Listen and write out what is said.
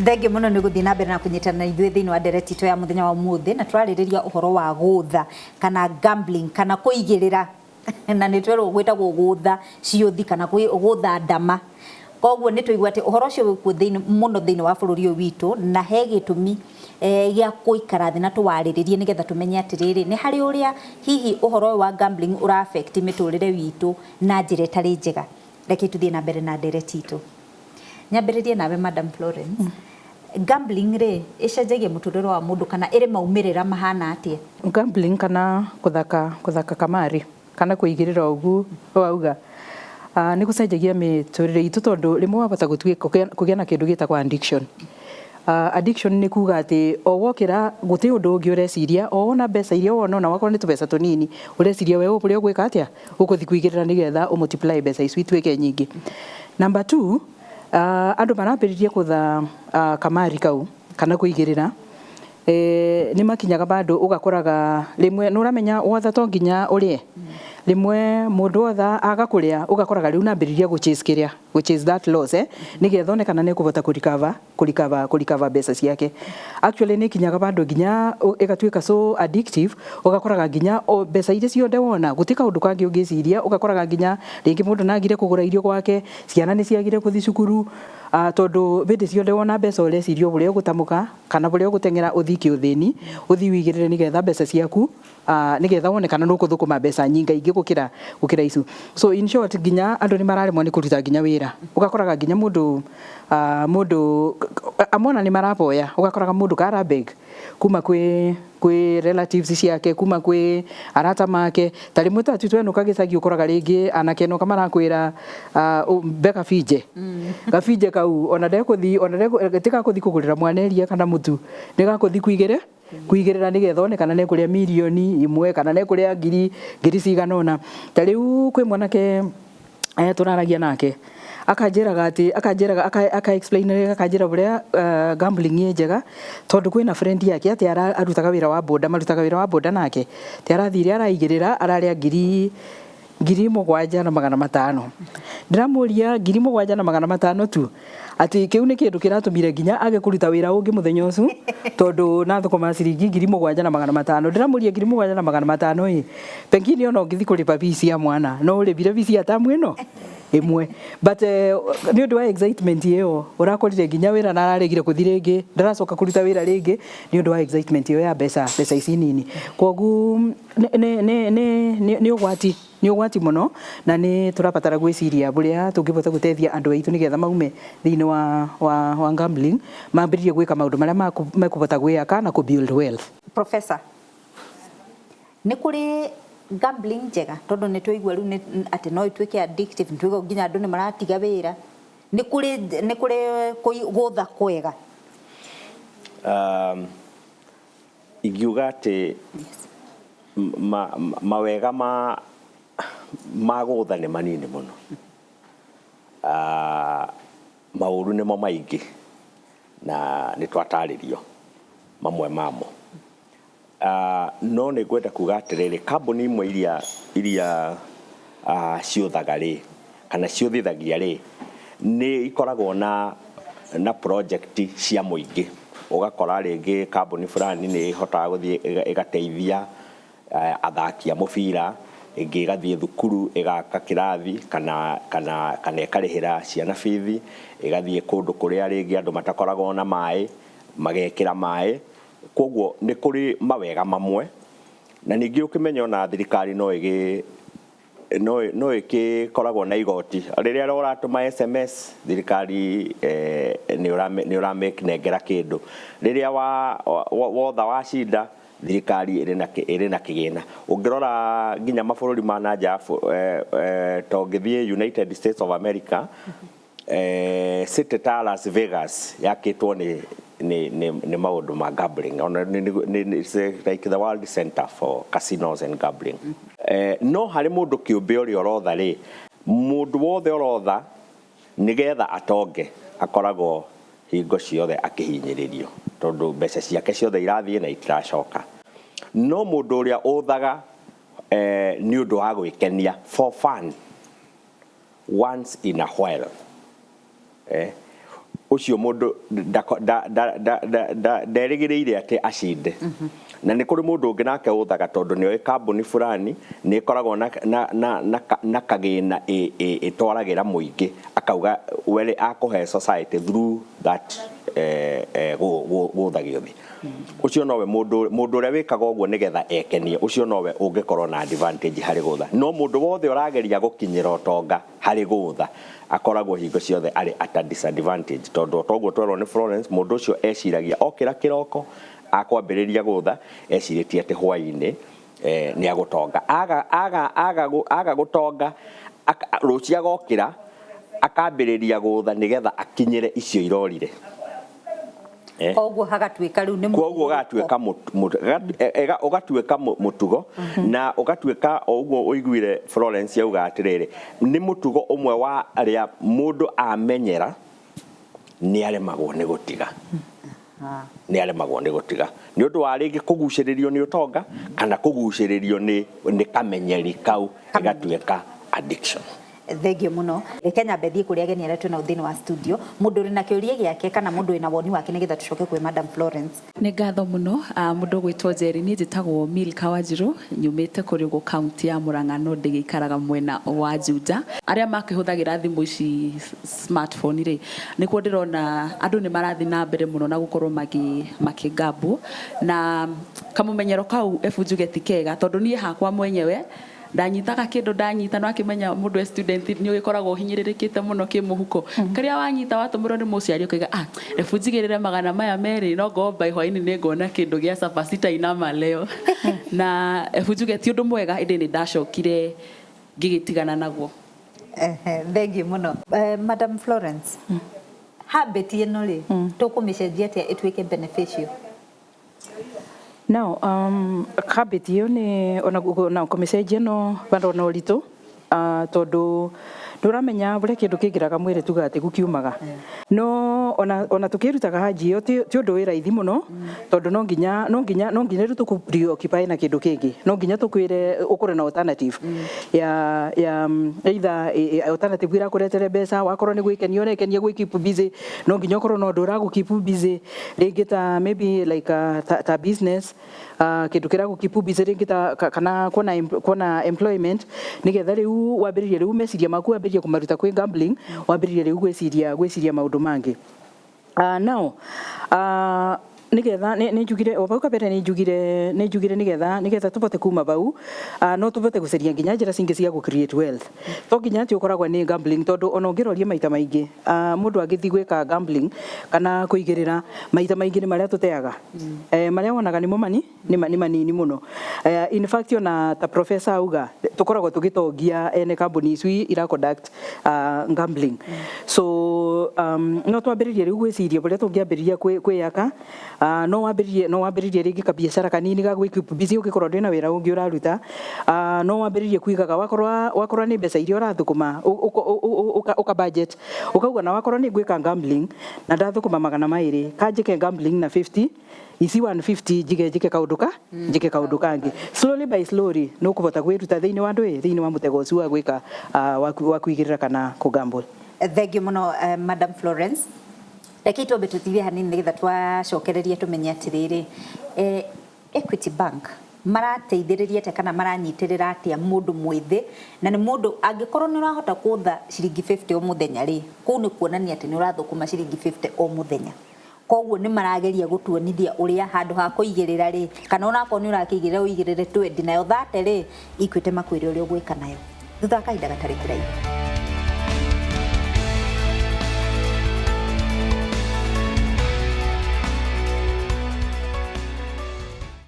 Thengiũ mũno nĩ gũthiĩ na mbere na kũnyitana na ithuĩ thĩinĩ wa ndereti itũ ya mũthenya wa ũmũthĩ, na tũrarĩrĩria ũhoro wa gũtha kana gambling kana kũigĩrĩra, na nĩ twerwo gwĩtagwo gũtha ciũthi kana gũtha ndama. Koguo nĩ tũigua atĩ ũhoro ũcio wĩkuo thĩinĩ mũno thĩinĩ wa bũrũri ũyũ witũ, na he gĩtũmi gĩa gũikara thĩ na tũwarĩrĩrie nĩgetha tũmenye atĩrĩrĩ, nĩ harĩ ũrĩa hihi ũhoro ũyũ wa gambling ũra affect mĩtũrĩre witũ na njĩra ĩtarĩ njega. Reke tũthiĩ na mbere na ndereti itũ. Nyambĩrĩrie nawe, Madam Florence. Gambling rĩ, ĩcenjagia mũtũrĩre wa mũndũ kana ĩrĩ maumĩrĩra mahana atĩa? Gambling kana kũthaka kamari kana kũigĩrĩra ũguo wauga, nĩ gũcenjagia mĩtũrĩre itũ, tondũ rĩmwe wahota gũtuĩka kũgĩa na kĩndũ gĩtagwo addiction. Addiction nĩ kuga atĩ o wokĩra gũtirĩ ũndũ ũngĩ ũreciria, o wona mbeca iria wona, ona wakorwo nĩ tũbeca tũnini, ũreciria we ũrĩa ũgwĩka atĩa, ũgũthiĩ kũigĩrĩra nĩgetha ũ multiply mbeca icio ituĩke nyingĩ. Number two, andũ marambĩrĩria kũtha kamari kau kana kũigĩrĩra, nĩ makinyaga bandũ ũgakoraga rĩmwe nĩ ũramenya wotha to nginya ũrĩe. Rĩmwe mũndũ wotha aga kũrĩa, ũgakoraga rĩu nambĩrĩria gũ chase kĩrĩa, gũ chase that loss, nĩgetha one kana nĩ ekũhota kũ recover mbeca ciake. Actually, nĩ ikinyaga bandũ nginya ĩgatuĩka so addictive, ũgakoraga nginya o mbeca iria ciothe wona gũtirĩ kaũndũ kangĩ ũngĩciria, ũgakoraga nginya rĩngĩ mũndũ nagire kũgũra irio gwake, ciana nĩ ciagire gũthiĩ cukuru, tondũ hĩndĩ ciothe wona mbeca ũreciria o ũrĩa ũgũtamũka kana ũrĩa ũgũteng'era ũthiĩ kĩũthĩni, ũthiĩ wĩigĩrĩre nĩgetha mbeca ciaku, nĩgetha wone kana nĩ ũkũthũkũma mbeca nyingaingĩ gũkĩra icu. So in short, nginya andũ nĩ mararemwo nĩ kũruta nginya wĩra. Ũgakoraga nginya mũndũ amona nĩ maraboya, ũgakoraga mũndũ kara beg kuma kwĩ relatives ciake, kuma kwĩ arata make. Ta rĩmwe ta twenũka gĩcagi, ũkoraga rĩngĩ anake enoka marakwĩra, mbe gabinje gabinje kau, ona ndekũthi, ona tigakũthi kũgũrĩra mwana iria kana mũtu, nĩ gakũthi kuigĩrĩra nĩgetha one kana nĩekũrĩa mirioni 1 kana nĩekũrĩa ngiri cigana ũna. Ta rĩu kwĩ mwanake tũraragia nake, akanjĩraga atĩ akanjĩraga aka explain akanjĩra ũrĩa gambling ĩ njega, tondũ kwĩna friend yake atĩ arutaga wĩra wa boda, marutaga wĩra wa boda nake, atĩ arathire araigĩrĩra ararĩa 7500. Ndĩramũria, 7500 tu? Atĩ kĩu nĩ kĩndũ kĩratũmire nginya age kũruta wĩra ũngĩ mũthenya ũcio, tondũ na thũkũma ciringi 7500. Ndĩramũria, 7500 ĩ, pengine ona ũngĩthiĩ kũrĩba fees ya mwana no ũrĩbire fees ya tamu ĩno ĩmwe, but nĩ ũndũ wa excitement ĩyo ũrakorire nginya wĩra na araregire kũthi rĩngĩ, ndaracoka kũruta wĩra rĩngĩ nĩ ũndũ wa excitement ĩyo ya mbeca ici nini. Koguo nĩ ũgwati, nĩ ũgwati mũno, na nĩ tũrabatara gwĩciria ũrĩa tũngĩhota gũteithia andũ aitũ nĩgetha maume thĩinĩ wa gambling, mambĩrĩrie gwĩka maũndũ marĩa mekũhota gwĩaka na kũ build wealth. Professor, nĩ kũrĩ gambling njega? Tondũ nĩ twaigua rĩu atĩ no ĩtuĩke addictive, nĩ twaigua nginya andũ nĩ maratiga wĩra. Nĩ kũrĩ gũtha kwega? Ingiuga atĩ mawega ma gũtha nĩ manini mũno. Maũru nĩmo maingĩ, na nĩ twatarĩrio mamwe mamo. No nĩ ngwenda kuga atĩrĩrĩ, kambuni imwe iria ciũthaga rĩ kana ciũthithagia rĩ, nĩ ikoragwo na project cia mũingĩ. Ũgakora rĩngĩ kambuni fulani nĩ ĩhotaga gũthiĩ ĩgateithia athaki a mũbira, ĩngĩ ĩgathiĩ thukuru ĩgaka kĩrathi kana ĩkarĩhĩra ciana bithi, ĩgathiĩ kũndũ kũrĩa rĩngĩ andũ matakoragwo na maĩ, magekĩra maĩ. Koguo nĩ kũrĩ mawega mamwe, na ningĩ ũkĩmenye ona thirikari no ĩgĩkoragwo na igoti rĩrĩa ũratũma SMS. Thirikari nĩ ũramĩnengera kĩndũ rĩrĩa wotha wacinda, thirikari ĩrĩ na kĩgĩna. Ũngĩrora nginya mabũrũri ma na nja, ta ũngĩthiĩ United States of America, city ta Las Vegas yakĩtwo nĩ maũndũ ma gambling. Ona it's like the world center for casinos and gambling. No harĩ mũndũ kĩũmbe ũrĩa ũrotha rĩ, mũndũ wothe ũrotha nĩgetha atonge akoragwo hingo ciothe akĩhinyĩrĩrio, tondũ mbeca ciake ciothe irathiĩ na itiracoka. No mũndũ ũrĩa ũthaga nĩ ũndũ wa gwĩkenia, for fun, once in a while, Ũcio mũndũ nderĩgĩrĩire atĩ acinde. Na nĩ kũrĩ mũndũ ũngĩ nake ũthaga tondũ nĩ oĩ kambuni fulani nĩ ĩkoragwo na kagĩna ĩtwaragĩra mũingĩ, akauga were akũhe society through that gũtha gĩũthi. Ũcio nowe mũndũ ũrĩa wĩkaga ũguo nĩgetha ekenie, ũcio nowe ũngĩkorwo na advantage harĩ gũtha. No mũndũ wothe ũrageria gũkinyĩra ũtonga harĩ gũtha akoragwo hingo ciothe arĩ at a disadvantage, tondũ toguo twerwo nĩ Florence, mũndũ ũcio eciragia okĩra kĩroko akwambĩrĩria gũtha ecirĩtie atĩ hwaĩ-inĩ nĩ agũtonga. Aga gũtonga, rũciũ agokĩra akambĩrĩria gũtha nĩgetha akinyĩre icio irorire. Koguo hagatuĩka rĩu nĩ koguo gatuĩka ũgatuĩka mũtugo, na ũgatuĩka o ũguo ũiguire Florence yauga atĩrĩrĩ, nĩ mũtugo ũmwe wa arĩa mũndũ amenyera nĩ aremagwo nĩ gũtiga. Nĩ aremagwo nĩ gũtiga nĩ ũndũ wa rĩngĩ kũgucĩrĩrio nĩ ũtonga kana kũgucĩrĩrio nĩ kamenyeri kau, ĩgatuĩka addiction. Thengio mũno. Reke nyambe thiĩ kũrĩ ageni arĩa twĩnao thĩinĩ wa studio, mũndũ ũrĩ na kĩũria gĩake kana mũndũ wĩna woni wake, nĩgetha tũcoke kwĩ Madam Florence. Nĩ ngatho mũno, mũndũ ũgwĩtwo Njeri. Niĩ njĩtagwo Milka Wanjiru, nyumĩte kũrĩ ũguo kaunti ya Murang'a, no ndĩgĩikaraga mwena wa Juja. Arĩa makĩhũthagĩra thimũ ici smartphone rĩ, nĩkuo ndĩrona andũ nĩ marathiĩ na mbere mũno na gũkorwo makĩngambwo na kamũmenyero kau. Ebu njuge ti kega, tondũ niĩ hakwa mwenyewe ndanyitaga kĩndũ, ndanyita no akĩmenya mũndũ e student nĩ ũgĩkoragwo ũhinyĩrĩrĩkĩte mũno kĩmũhuko. Kĩrĩa wanyita watũmĩrwo nĩ mũciari, ũkaiga, "Ah, rebu njigĩrĩre 200, no ngomba hwaĩ-inĩ nĩ ngona kĩndũ gĩa cabaci tainama leo." Na ebu njuge ti ũndũ mwega, ĩndĩ nĩ ndacokire ngĩgĩtigana naguo. Thengiũ mũno. Madam Florence, habit ĩno rĩ, tũkũmĩcenjia atĩa ĩtuĩke beneficial? Now, habit ĩyo nĩ ona kũmĩcenjia no bado na ũritũ, tondũ ndũramenya ũrĩa kĩndũ kĩingĩraga mwĩrĩ tuga atĩ gũkiumaga. No ona tukĩrutaga hanji ĩyo ti ũndũ wĩ raithi mũno, tondũ no nginya rĩu tũkũ preoccupy na kĩndũ kĩngĩ. No nginya tũkwĩre ũkorwo na alternative ya either alternative ĩrakũretere mbeca, wakorwo nĩ gwĩkenia ũrekenia, gwĩ keep busy, no nginya ũkorwo na ũndũ ũragũ keep busy, rĩngĩ ta maybe like ta business, kĩndũ kĩragũ keep busy, rĩngĩ ta kana kuona employment, nĩgetha rĩu wambĩrĩrie rĩu meciria maku wambĩrĩrie kũmaruta kwĩ gambling, wambĩrĩrie rĩu gwĩciria maũndũ mangĩ. Now, nigetha nĩ njugire o bau kabere, nĩ njugire nigetha tũbote kuma bau, no tũbote gũcaria nginya njĩra cingĩ cia gũ create wealth. To nginya atĩ ũkoragwo nĩ gambling, tondũ ona ũngĩroria maita maingĩ, mũndũ angĩthiĩ gwĩka gambling kana kũigĩrĩra, maita maingĩ nĩ marĩa tũteaga, marĩa wonaga nĩmo mani nĩ manini mũno. In fact, ona ta professor auga tũkoragwo tũgĩtongia ene kambuni ici ira conduct gambling. So no twambĩrĩrie rĩu gwĩciria ũrĩa tũngĩambĩrĩria kwĩyaka. No wambĩrĩrie rĩngĩ kabiacara kanini ga gwĩ keep busy ũngĩkorwo ndwĩna wĩra ũngĩ ũraruta. No wambĩrĩrie kũigaga, wakorwo nĩ mbeca iria ũrathũkũma, ũka budget, ũkauga na wakorwo nĩ ngwĩka gambling na ndathũkũma 200, kanjĩke gambling na 50, ici 150 njige njĩke kaũndũ kangĩ. Slowly by slowly nĩ ũkũhota kwĩruta thĩinĩ wa ndũĩ thĩinĩ wa mũtego ũcio wa gwĩka wa kũigĩrĩra kana kũgamble. Thengiũ mũno, Madam Florence. Reke twambe tũthire hanini nĩgetha twacokereria tũmenye atĩrĩrĩ, Equity Bank marateithĩrĩria atĩa kana maranyitĩrĩra atĩa mũndũ mwĩthĩ, na nĩ mũndũ angĩkorwo nĩ ũrahota kũtha ciringi 50 o mũthenya rĩ, kũu nĩ kuonania atĩ nĩ ũrathũkũma ciringi 50 o mũthenya. Koguo nĩ marageria gũtuonithia ũrĩa handũ ha kũigĩrĩra rĩ, kana onakorwo nĩ ũrakĩigĩrĩra ũigĩrĩre 20 nayo 30 rĩ, Equity makwĩre ũrĩa ũgwĩka nayo thutha wa kahinda gatarĩ kũraihu.